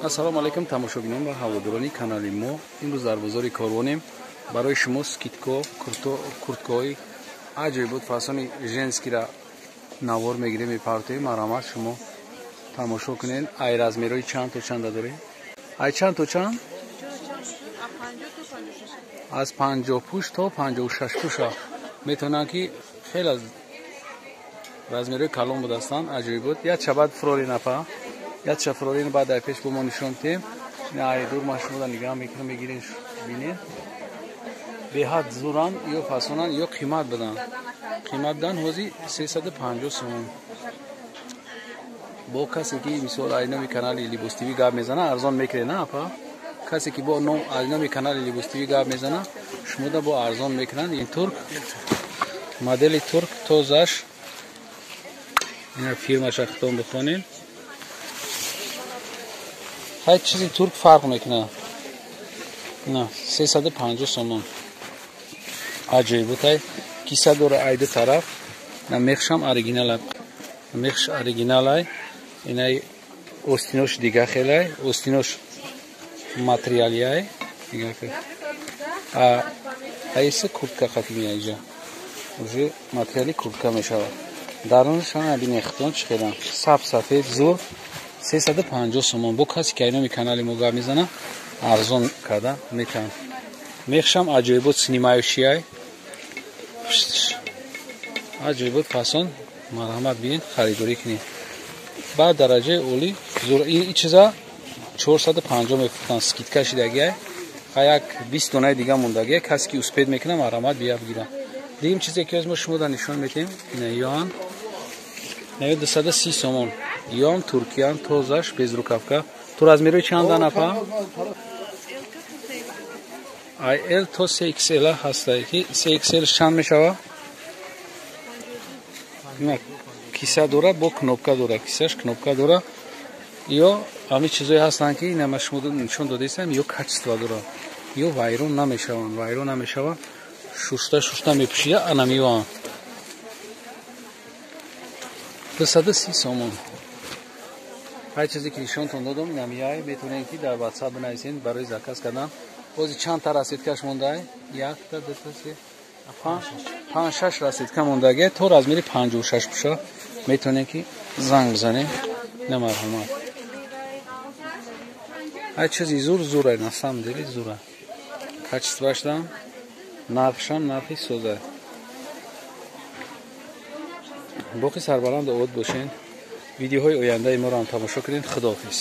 Ассалому алайкум тамошобинон ва ҳаводорони канали мо. Имрӯз дар бозори Корвонем. Барои шумо скидка, курткаҳои аҷоибот фасони женский ра навор мегирем, мепартоем. Марҳамат, шумо тамошо кунед. Ай размерҳои чанд то чанда дорем? Ай чанд то чанд? Аз 50 пуш то 56 пуша. Метавонанд ки хеле аз размерҳои калон будастанд, аҷоибот. Як шабад фрори напа. Як шафрорин баъд дар пеш бо мо нишон тем. Ай дур ман шумода нигаҳ мекунам, мегирен, бинед. Беҳад зуран, ё фасонан, ё қимат будан. Қимат будан ҳози 350 сомон. Бо касе ки мисол ай номи канали Либос ТВ гап мезана, арзон мекунед, на апа? Касе ки бо ном ай номи канали Либос ТВ гап мезана, шумода бо арзон мекунанд. Ин турк, модели турк тозаш. Ина фирмаша хитон бихонем. Ҳар чизи турк фарқ мекунад. На, 350 сомон. Аҷоиботай. Киса дора ай ду тараф. На мехшам оригинал. Мехш оригиналай. Инай остинош дига хелай. Остинош материалиай. Дига хел. А айса куртка қати меайҷа. Уже материали куртка мешавад. Дарунаш ҳама бинед хитон чӣ хелам. Саб сафед зур. 350 сомон. Бо касе ки ай номи канали мо гап мезана, арзон карда метавон. Мехшам аҷоибот снимающий. Аҷоибот фасон. Марҳамат, биед, харидорӣ кунед. Ба дараҷаи олӣ зур. Ин чиза 450 мефурӯхтанд, скидка шидагиай. Як 20 донаи дига мондагиай. Касе ки успеть мекунад, марҳамат, бия бигира. Дигим чизе ки аз мо шумода нишон метем, ина ёан. Ина 230 сомон. Ём туркиян тозаш безрукавка. Ту размерои чанд напа? Ай L то 3XL ҳастай ки 3XL чанд мешава? На, киса дора, бо кнопка дора, кисаш кнопка дора. Ё ҳамин чизое ҳастанд ки ина ма шумо нишон додаистам, ё качество дора. Ё вайрон намешаванд, вайрон намешаванд. Шушта шушта мепӯшида анамиёан. 230 сомон. Ҳар чизе ки нишонтон додам, инамияй, метавонед ки дар WhatsApp бинависед барои заказ кардан. Бози чанд та расидкаш мондай? Якта, дута, се, панҷ, шаш расидка мондагия. То размери 56 пуша метавонед ки занг бизанед. На, марҳамат. Ҳар чизи зур зурай, на самом деле зура. Качествоашам, нархшам нархи соза. Боқи сарбаланд обод бошед. Видеоҳои ояндаи моро ҳам тамошо кунед. Худоҳофиз.